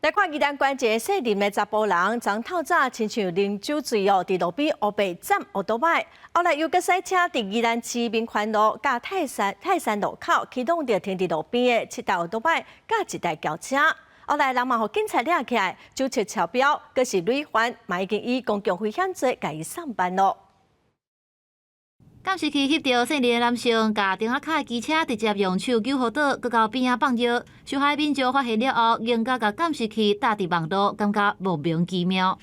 來看宜蘭縣一个姓林的查埔人，昨昏透早親像啉酒醉哦，佇路邊烏白斬歐多擺，後來又閣駛車佇宜蘭市民權路佮泰山路口，去挵著停佇路邊的七台歐多擺佮一台轎車。後來人嘛予警察掠起來，酒測超標，閣是累犯，嘛已經以公共危險罪共伊送辦囉。監視器翕著姓林的男性，共燈仔跤的機車直接用手搝予倒，閣到邊仔放尿。受害民眾發現了後，更加共監視器貼佇網路，感覺莫名其妙。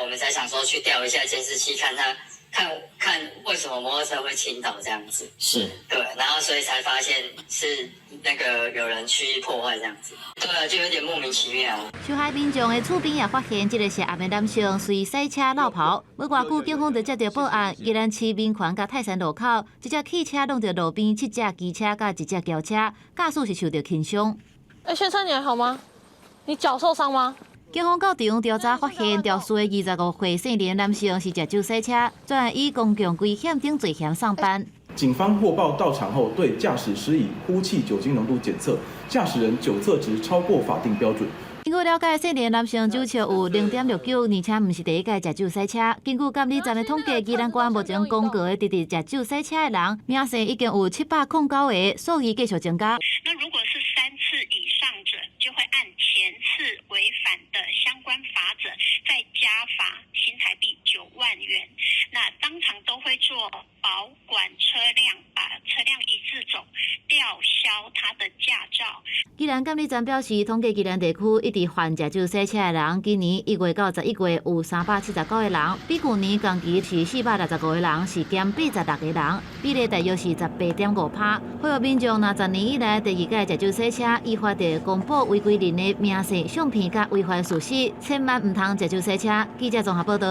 我們才想說去調一下監視器，看他看看為什麼摩托車會傾倒這樣子。對，然後所以才發現是那個有人蓄意破壞這樣子。對啊，就有點莫名其妙。受害民眾的厝邊也發現，這个涉案的男性隨駛車落跑。無偌久，警方就接到報案，宜蘭市民權佮泰山路口，一隻汽車挵著路邊七隻機車佮一隻轎車，駕駛是受著輕傷。欸，先生，你還好嗎？你腳受傷嗎？警方到場調查發現，肇事的25歲姓林男性是食酒駛車，轉案以公共危險等罪嫌送辦。警方獲報到場後，對駕駛施以呼氣酒精濃度檢測，駕駛人酒測值超過法定標準。根據了解，姓林男性酒測有0.69，而且毋是第一擺食酒駛車。根據監理站的統計，宜蘭縣目前公告的直直食酒駛車的人，名姓已經有709個，數字繼續增加。那如果是三次以上者，就會按前次違反的相關罰則，再加罰新台幣9萬元。那當場都會做保管車輛，把車輛移置走，吊銷他的駕照。宜蘭監理站表示，統計宜蘭地區一直犯食酒駛車的人，今年1月到11月有379個人，比舊年同期是465個人，是減86個人，比例大約是18.5趴。呼籲民眾，若十年以來第二擺食酒駛車，依法著公布違規人的名姓、相片佮違犯事實，千萬毋通食酒駛車。記者綜合報道。